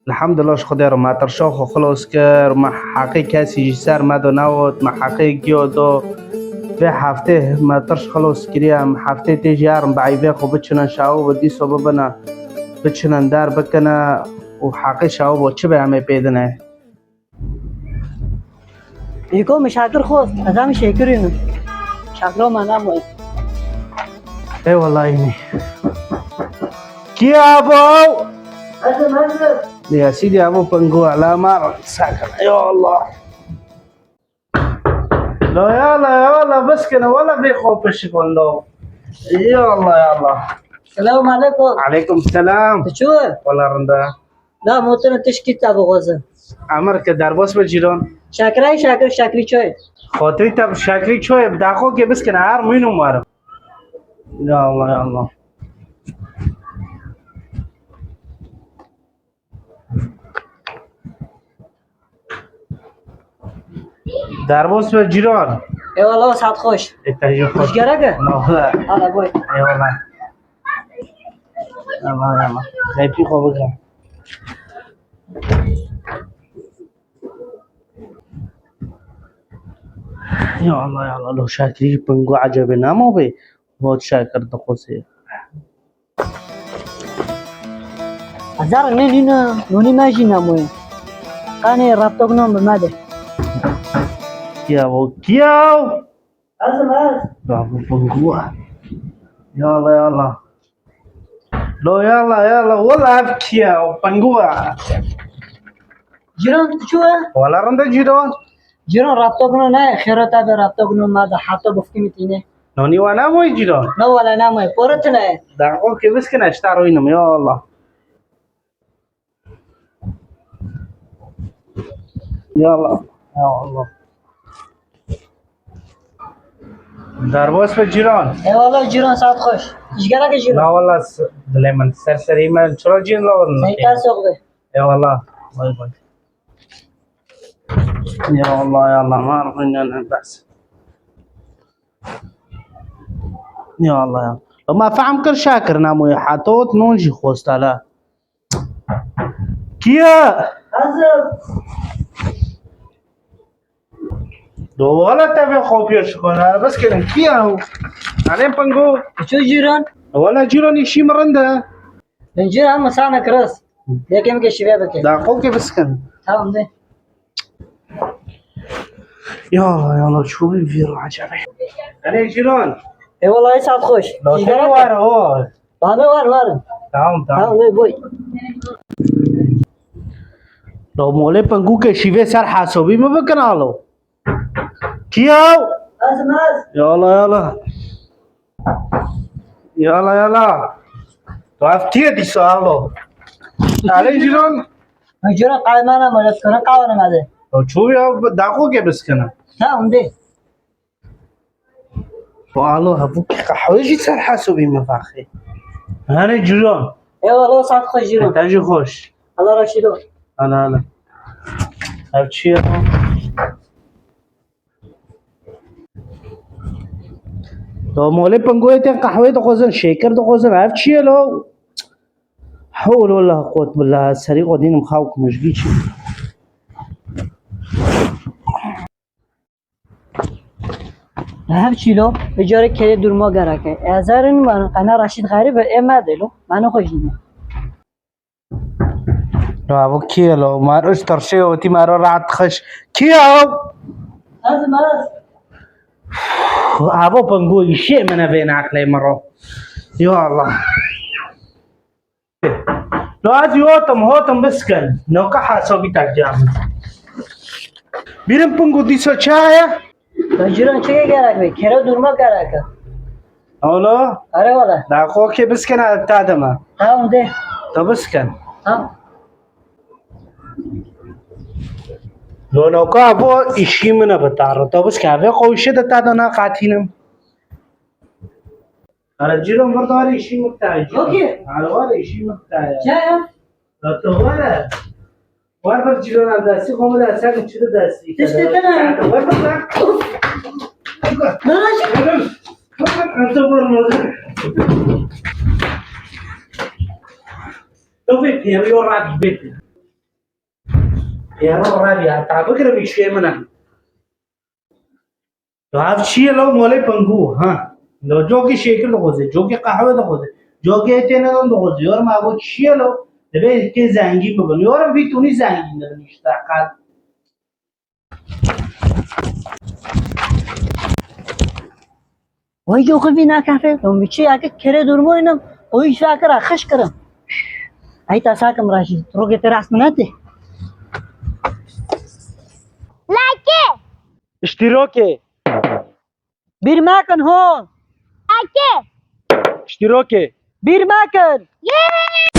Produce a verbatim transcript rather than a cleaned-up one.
Elhamdulillah, ji Xwedê re me tirşa xwe xilos kir, me heqê kesî ji ser me do newot, me heqê giyo do. Vê heftê me tirş xilos kiriye, em heftê tê jî herin bi eyvê xwe biçinin şawo bi dîso bibine, biçinin der bikine û heqê şawo bo çi be em ê pê dine. Îko min şakir xwest, ez em şêkirî min. Şakiro me namoye. Ê wela înî. Kî abo? Ez im, ez im. Ya sîdî abo pingu ala ma sakir. Ya Allah. La ya la ya la biskine wela vê xwe pişik wendo. Ya Allah ya Allah. Selamun aleykum. Aleykum selam. Tu çû? Wela rinda. Na, motorên tişkî te bixwazin. Emir ke derbas be cîran. Şakirayê şakir, şakirî çayê. Xatirî te bi şakirî çayê bi daxokê biskine, her mîn û marim. Ya Allah, ya Allah. Derbas be cîran. Eyvallah, saet xweş. E, te jî xweş. Rîzgara ke? Navla. Hala boy. Eyvallah. Eyvallah, eyvallah. Depî xwe bike. Ya Allah, ya Allah, lo şakirî pingu ecebê nema bê. Hot şakir dixwesê. Hezar ne nîne, nûnî me jî nemoye. Qanê raptok non bi me de. Kiyaw, kiyaw. Ez im, ez. Ya bu pingu. Ya Allah, ya Allah. Lo yala yala, wala ev kî ye? O pingu e. Cîran, tu çû ye? Wala rinde cîran. Cîran, raptok no ne, xêra te be, raptok no me de, heta bifkî mi tîne. Nonî wa nemoy cîran? No wala nemoy, pore tune ye. Daxokê biskine, ji te rûynim, ya Allah. Ya Allah. Ya Allah. Derbas be cîran. Eyvallah cîran, saet xweş. Jî gerek e cîran. La wala s-, dilê min ser serî me, çira cîn la wala. Sen ters yok be. Eyvallah. Bay bay. Ya Allah, ya Allah, ma ruhun ne bes. Ya Allah ya. Ma fehm kir şakir namoyê hatot non jî xwesta la. Kiye? Hazır. Do wala te vê kopya şikona, bes kirin. Kiye o? Alem pango. Ço cîran? Wala cîran, îşî mi rind e. Min cîran mi sana kiras. Yekem ke şive bike. Da kopya biskin. Tamam de. Ya Allah, ya Allah, çûbî vîr acebe. Alê cîran. E, wala saet xweş. Loteri var o. Bana var, var. Tamam, tamam. Tamam, ne boy. Lo molê pengûkê şîvê ser hesabî mi bikin alo? Kiyaw? Ez, ez. Yala, yala. Yala, yala. Tu ev tiye dîsa alo? Alê cîran. Cîran qaymana mı? Leskana qawana mı de? Çû ya, daxo ke biskana. Tamam, de. Alo, hevûkî qehwe jî ser hesûbî min vaxê. Hene cîran. Eyvallah, saet xweş cîran. Te jî xweş. Allah razı olsun. Hala, hala. Ev çi ye? Da molê pingoyê tên qehweyê dixwazin, şêkir dixwazin. Ev çi ye lo? Hewlo la qot bila serî xwe dînim xew ku min ji vî çi. Hev çîlo, vê carê kerê durma gereke. Ezerin man qena Reşîd Xerîb ê me de lo. Mano xwe jî ne. Bravo, kî ye lo? Mar üst tarşê otî maro rahat xweş. Kî ye o? Ez, ez. Avo pango işê min e vê naqlê maro. Ya Allah. No ez yotim, hotim biskin. No ka hesabî tak cam. Birim pingu dîsa çaya? Cîran çi gerek be? Kere durma gerek. Oğlu? Are wala. Da kokê biskin ta dema. Tamam de. Da biskin. Tamam. No no ka bu işî min e bitar. Da biskin. Ve koşu da ta da na katînim. Ara cîran vir dare işî min tayê. Okey. Ara ware işî min tayê. Çaya? Da tu ware. War bir cîran destî, xwe min de ser çi de destî. Tiştê te ne? War bir bak. Nana çi? Dur, dur, dur, dur, dur. Tu bir piyano rahat bit. Êro Rabîa, ta bikire vî çiyê min e. Tu ev çi ye lo, molê pingû, ha? Lo cokê şêkir dixwaze, cokê qehwe dixwaze, cokê tênedan dixwaze. Yorum evo çi ye lo? Divê kê zengîn bibin. Yorum vî tunî zengîn dibin işte qal. Vay, yoxi vî nakefê, lom vî çi yake kerê durmoynim, o iş vakira xeş kirim. Ay ta sakim raşî, rogê te rast minete. Lake. İştiroke. Bir makin ho. Lake. İştiroke. Bir makin. Yee.